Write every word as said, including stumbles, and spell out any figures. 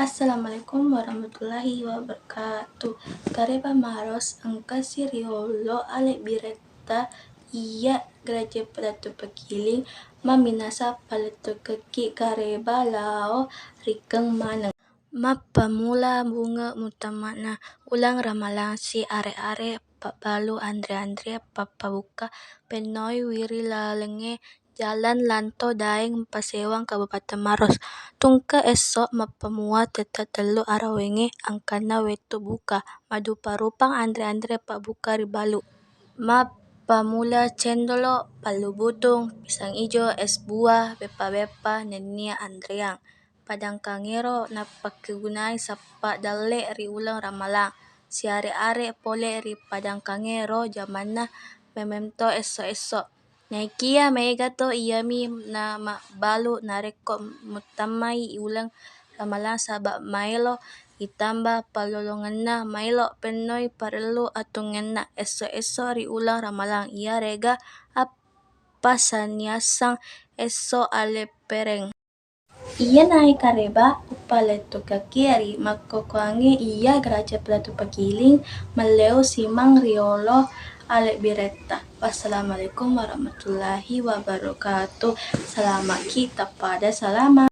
Assalamualaikum warahmatullahi wabarakatuh. Kareba maros engkasi riolo alebbiretta iya garaja pedattu pekiling maminasa palettukekki kareba lao rikeng maneng. Mappamula bunge mutamana uleng ramalang si are-are pabbalu anre-anre pappabukka pennoi wiri lalengnge Jalan Lanto Daeng Pasewang Kabupaten Maros. Tungke esso mappamua tette tellu arawengnge angkanna wettu buka, madupa-rupang anre-anre pabbuka ri balu. Mappamula cendolo, pallu butung, pisang ijo, es buah, beppa-beppa, nennia anreang. Padangkangngero nappakkegunai sappa dalle ri uleng ramalang, siare-are pole ri padangkangngero jamanna mememto esso-esso. Naikia maega to iyami na mabbalu narekko muttammai uleng ramalang, saba maelo itamba pallolongenna, maelo pennoi parellu atungenna esso-esso ri uleng ramalang iyarega appasaniassang esso aleppereng. Iyanae kareba upalettukekki ri makkukuangnge iya garaja pedattu pekiling, melleu simang riolo alebbiretta. Wassalamualaikum warahmatullahi wabarakatuh. Salamaki tappada salama.